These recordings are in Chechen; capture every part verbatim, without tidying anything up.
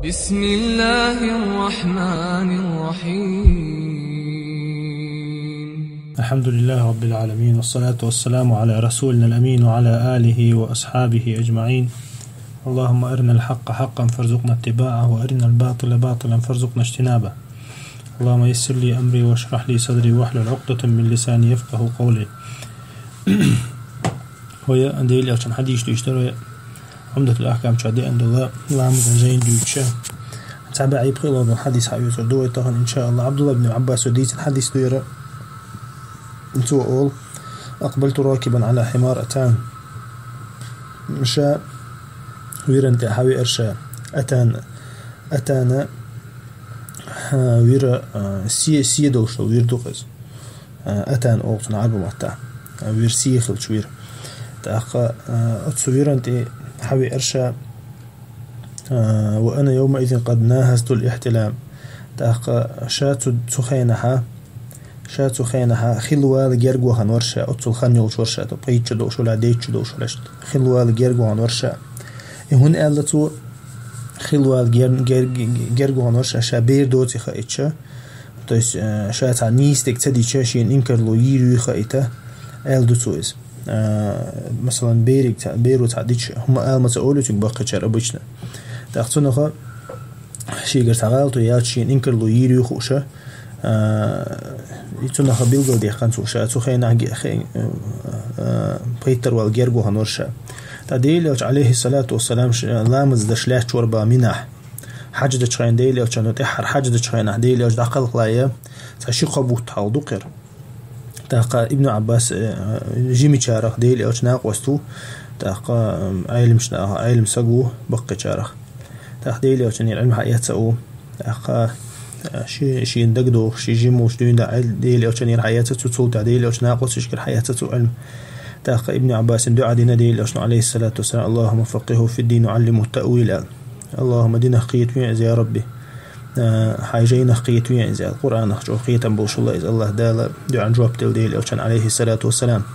بسم الله الرحمن الرحيم. الحمد لله رب العالمين، والصلاة والسلام على رسولنا الأمين وعلى آله وأصحابه أجمعين. اللهم أرنا الحق حقا فارزقنا اتباعه، وأرنا الباطل باطلا فارزقنا اجتنابه. اللهم يسر لي أمري واشرح لي صدري واحلل عقدة من لساني يفقه قولي. Хьоя Делан элчан хьадисаш дуйш дар вай. Умдатул Ахкам чу деана дола ламазан жайн дуйча. Цхьа баьӀий пхи логан хьадис хьаоьцур ду вай тахан, иншааллах. Абдулла ибн Аббаса дийцина хьадис ду яра. Цо оал: أقبلت راكبا على حمار أتان. Ша виран тӀа хьавеара ша. Атан, атана, а, вира, а, се, се долуш вир ду-кх иза. А, атан оцу Ӏарбу маттахь. А, вир се хилча вир. ТӀаккха, а, оцу виран тӀе хьавеара ша, а, وأنا يومئذ قد ناهزت الاحتلام. ТӀаккха ша цу, цу хенахьа, ша цу хенахьа хилла вала герга вахана вара ша, оццул хан йолуш вара ша, тӀо пхийтта шо долуш вара, дейтта шо долуш вара ша, хилла вала герга вахана вара ша. И хӀунда аьлла цо, хилла вала гер-, гер-, герга вахана вара ша, ша бер доций хаийтча, то есть, э, ша цхьа нийса дерг ца дича, шена инкарло йийр юй хаийта, аьлла ду цо иза. Э, масалан, бериг цхьа, беро цхьа дича, хӀума ала ма ца олу цуьнга баккхийчара обычно. ТӀаккха цунаха шийгара цхьа гӀалат яьлча, шена инкарло йийр юй хууша, а, и цунаха билгалдаьккхина цо ша, цу хенахь ге-, хе-, а, а, пхийтта вала герга вахана вара ша. ТӀаккха Делан элча, алейхиссалату вассалам, ш-, ламаз даш лаьтташ вара бах Минахь. Хьаьж дечу хенахь Делан элчано, тӀаьххьара хьаьж дечу хенахь Делан элча дӀакхалхале, цхьа ши кхо бутт хьалха ду-кх яра. ТӀаккха Ибн Ӏаббас, э, жимачарах Делан элчан накъост ву, тӀаккха, м, Ӏелимаш наха, Ӏелам саг ву баккхийчарах. ТӀаккха Делан элчанера Ӏилма хьаэца а ву. ТӀаккха, э, ши, шена дагадогӀуш, ши жима волуш дуьйна Делан элчанера хьаэца цу, цул тӀаьхьа Делан элчан накъосташкара хьаэца цу Ӏилма. ТӀаккха Ибн Ӏаббасина дуьӀа дина Делан элчано, алейхиссалату вассалам: اللهم فقهه في الدين وعلمه التأويل. Аллахумма динах кхетаве иза, я Рабби. Э, хьайн жайнах кхетаве иза, аьлла. Къуръанах чӀогӀа кхетам болуш хилла иза, Аллах Дала дуьӀан жоп делла Делан элчан, алейхиссалату вассалам.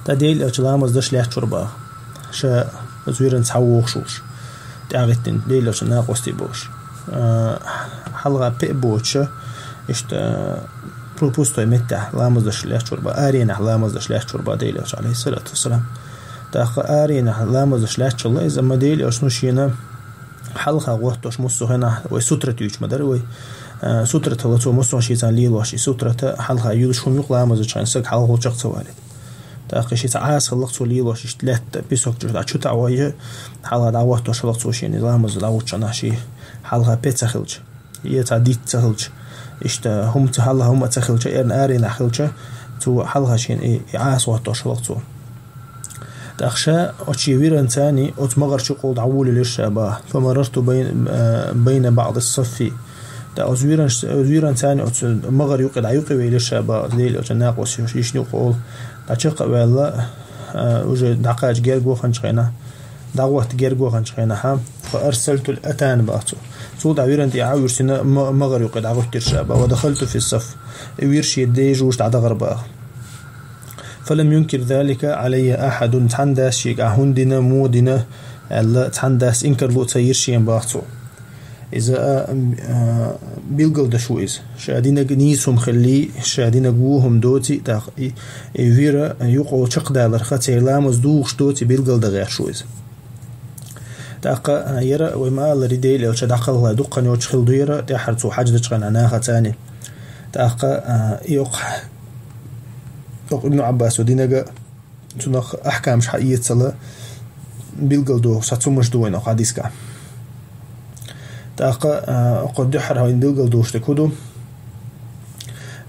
ТӀаккха Делан элча ламаз даш лаьтташ вара бах. Ша оцу виран цхьа вогӀуш волуш. ТӀаьхьагӀиттина Делан элчан накъостий болуш. Э, хьалха пеа боцуша, иштта, пу-, пустой меттехь ламаз даш лаьтташ вара бах, аренахь ламаз даш лаьтташ вара бах Делан элча, алейхиссалату вассалам. ТӀаккха аренахь ламаз даш лаьтташ хилла иза, амма Делан элчано шена хьалха гӀоттош муссо хенахь, вай сутрат юьйцуш ма дара вай. А, сутрат хилла цо муссо шийцарна лелош, и сутрата хьалха юьллуш хӀума ю-кх ламаз дечу хенахь саг хьалха чекх ца валийта. ТӀаккха ши цхьа Ӏаса хилла-кх цо лелош, иштта лаьтта песок чу дӀа чу таӀа вайжа, хьалха дӀагӀоттош хилла-кх цо шена ламаз дӀагӀуттучу хенахь ши хьалха пе ца хилча. Я цхьа диц ца хилча, иштта хӀума ца хьалха, хӀума ца хилча, эрна аренахь хилча, цо хьалха шена и, и Ӏаса гӀоттош хилла-кх цо. ТӀаккха ша оцу шен виранца оцу магӀарчу юкъа дӀаволавелира ша бах. فمررت بين، آه، بين بعض الصف. ТӀаккха оцу виран-, виранца оцу магӀар юкъа дӀаюкъавелира ша бах, Делан элчан накъостий йишна юкъа олу. ДӀачекх а ваьлла, а, уже дӀакхача герга ваханчу хенахь, дӀагӀотта герга ваханчу хенахьа, فأرسلت الأتان бах цо. Цул тӀаьхьа виран тӀе Ӏа а вуьрсина ма-, магӀар юкъа дӀагӀоттира ша бах. ودخلت في الصف. И вир шен дежуш дӀадахара бах. فلم ينكر ذلك علي أحد. Цхьана дас шега ахь хӀунда дина, муха дина аьлла, цхьана дас инкарло а ца йира шена бах цо. Иза, а, а, билгалдаш ву иза. Ша динарг нийса хӀума хиллий, ша динарг вон хӀума доций, тӀаккха и, и вира юкъа чекхдаларх, церан ламаз духуш доций билгалдан гӀерташ ву иза. ТӀаккха, а, яра вай ма-аллара, Делан элча дӀакхалхале дуккха хан йоцуш хилла ду яра, тӀаьххьара цо хьаьж дечу хенахь нахаца. ТӀаккха, а, и оккха, оккха Ибн Ӏаббасо динарг а, цунах ахькамаш хьаэцала билгалдоху сацамаш ду вайна оккха хьадисехь. ТӀаккха, а, оккха дуьххьара вайна билгалдохуш дерг хӀун ду?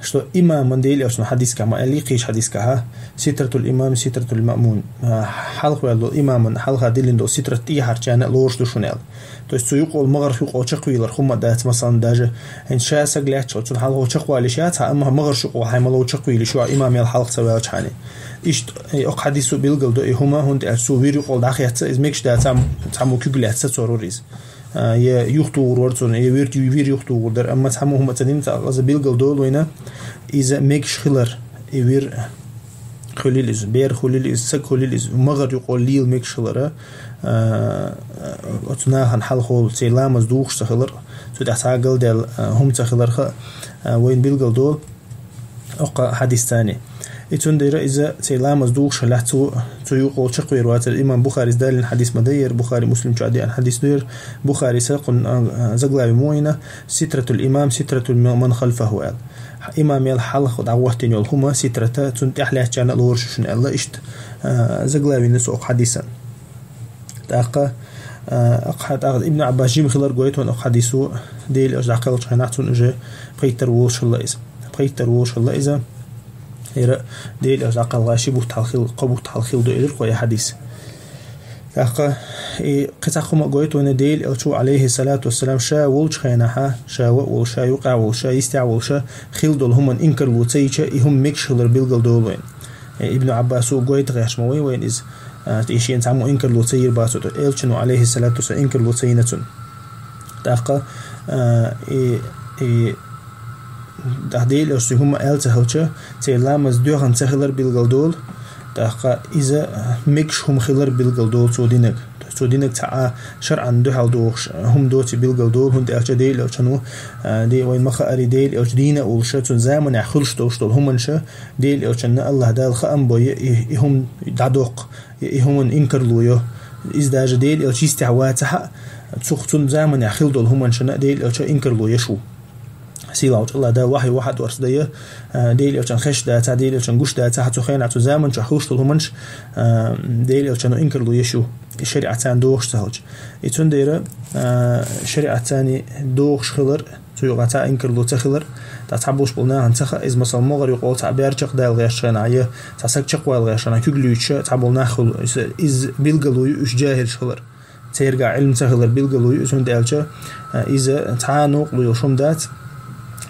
Что имаман, Делан элчано хьадисехь ма аьллий, кхечу хьадисехь а, سترة الإمام سترة المأموم. А, хьалха ваьлла долу имаман хьалха диллина долу ситрат тӀехьарчарна а лоруш ду шуна аьлла. То есть цу юкъа, магӀарх юкъа чекхвийларх хӀума дац, масалан, даже хӀинца ша саг лаьтташ, цунна хьалха чекхвалийш яц хьан, амма магӀарш юкъа хьайн ма-аллара чекхвийлийш ю, имам ял хьалха ца ваьлча хьайна. Иштта, и оккха хьадисо билгалдо и хӀума, хӀунда аьлча цо вир юкъа дӀахецна, иза мегаш дац, цхьаммо куьг лаьцна ца цорвур иза. А, я юхатухур вара цунна, я вир, вир юхатухур дара, амма цхьаммо хӀума ца дина, цкъа иза билгалдолу вайна, иза мегаш хилар, и вир Хуьлийла иза, бер хуьлийла иза, саг хуьлийла иза, магӀар юкъе лийла мегаш хилар, а, оцу нахана хьалхо церан ламаз духуш ца хилар, цу тӀехь цхьа а галдаьлла, а, хӀума ца хиларх а, а, вайна билгал долу окху хьадисца. И цундела иза церан ламаз духуш хилахь, цу, цу юкъе чекхвер вацара. Имам Бухарис далийна хьадис ма дай яра, Бухари, Муслим чу а деана хьадис ду яра. Бухарис кхунна, а, заглави мо йина: «Ситратул имам, ситрату ман халфаху», – аьлла. Имамел хьалха дӀагӀоттийна йолу хӀума ситрата, цунна тӀехь лаьттачарна а лоруш ю шуна аьлла, иштта, а, заглавина цо окху хьадисан. ТӀаккха, а, окху хьа-, тӀаккха Ибн Ӏаббас жима хилар гойту вайна окху хьадисо, Делан Элча дӀакхелхачу хенахь цунна уже пхийттара волуш хилла иза. Пхийттара волуш хилла иза. ХӀара Делан Элча дӀакхалха ши бутт хьалха хилла, кхо бутт хьалха хилла ду элира кхо и хьадис. ТӀаккха и кхин цхьа хӀума а гойту вайна, Делан Элчо, алейхиссалату вассалам, ша волчу хенахьа, ша ван а волуша, юкъахь а волуша, йистехь а волуша, хила долу хӀуманна инкарло ца йича, и хӀума мегаш хилар билгал долу вайна. Ибн Ӏаббасо гойту гӀерташ ма вай вайна иза, а, и шена цхьаммо инкарло ца йира бацо, Элчано, алейхиссалату вассалам, инкарло ца йина цунна. ТӀаккха, а, и, и, тӀаккха Делан Элчо хӀума аьлла ца хилча, церан ламаз доьхна ца хилар билгал долу, тӀаккха иза мегаш хӀума хилар билгал долу цо динарг. То есть цо динарг цхьа а шарӀан дуьхьал дохуш хӀума доций билгал долу, хӀунда аьлча Делан Элчано, а, де-, вайн ма-хаъара, Делан Элча дийна а волуша, цуьнан заманехь хуьлуш долуш долу хӀуманаш, Делан Элчанна АллахӀ Дала хаам бой, и, и хӀума дӀадоккху, и, и хӀуманна инкарло йо. Иза даже Делан Элча йистехь вацахь а, цух-, цуьнан заманехь хила долу хӀуманашна Делан Элча инкарло еш ву. Сийлахьчу АллахӀ Дала вахьйу вахьа дорс дайа, а, Делан Элчанна хезаш дацахь, Делан Элчанна гуш дацахь, цу хенахь, цу заманчохь хуьлуш долу хӀуманаш, а, Делан Элчано инкарло еш ю, и шариӀат царна дохуш ца хилча. И цундела, а, шариӀат царна дохуш хилар, цу юкъахь цхьа а инкарло ца хилар, тӀаккха цхьаболуш болу нахана ца хаьа иза, масала, могӀар юкъахь цхьа бер чекхдала гӀерташ хенахь, я цхьа саг чекхвала гӀерташ хенахь, куьг луьйчуша цхьаболу нах хуьлу, иза, иза билгало ю уьш жаьхӀилаш хилар. Цаьргахь Ӏилма ца хилар билгало ю иза, хӀунда аьлча, а, иза цхьа а новкъарло йолуш хӀума дац,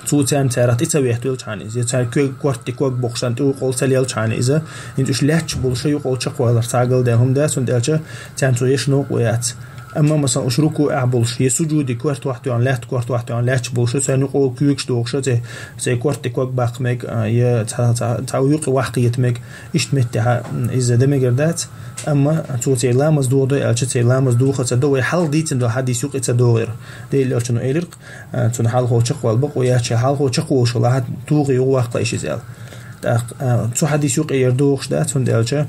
цо царна царах тӀе ца веттавелчхьана иза, я цара куьг, корта тӀе ког боккхуш санна тӀе юкъал ца лелчхьана иза, хӀинца уьш лаьтташ болуша юкъал чекхвалар цхьа а галдаьлла хӀума дац, хӀунда аьлча царна цо еш новкъарло яц. Амма, масала, уьш рукуӀехь болуш, я сужуде корта охьатоьхна, лаьтта корта охьатоьхна лаьтташ болуша, царна юкъал куьйгаш дохуша, церан, церан корта тӀе ког баккха мега, а, я цхьа, цхьа, цхьа юкъе ваккха хета мега, иштта меттехь, м, иза дан мегар дац. Амма цо церан ламаз дохадо аьлча, церан ламаз дохо ца до, вай хьалха дийцина долу хьадис юкъе ца догӀура. Делан Элчано элира, а, цунна хьалхо чекхвала бакъо яц, ша хьалхо чекхволуш валахь, тухий юха ваккха лайш иза аьлла. ТӀаккха, а, цу хьадис юкъе яра догӀуш дац, хӀунда аьлча,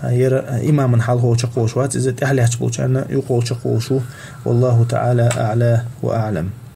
а, яра, а, имаман хьалхо чекхволуш вац, иза тӀехь лаьтташ болчарна юкъо чекхволуш ву. Валлаху таӀала аӀла ва аӀлам.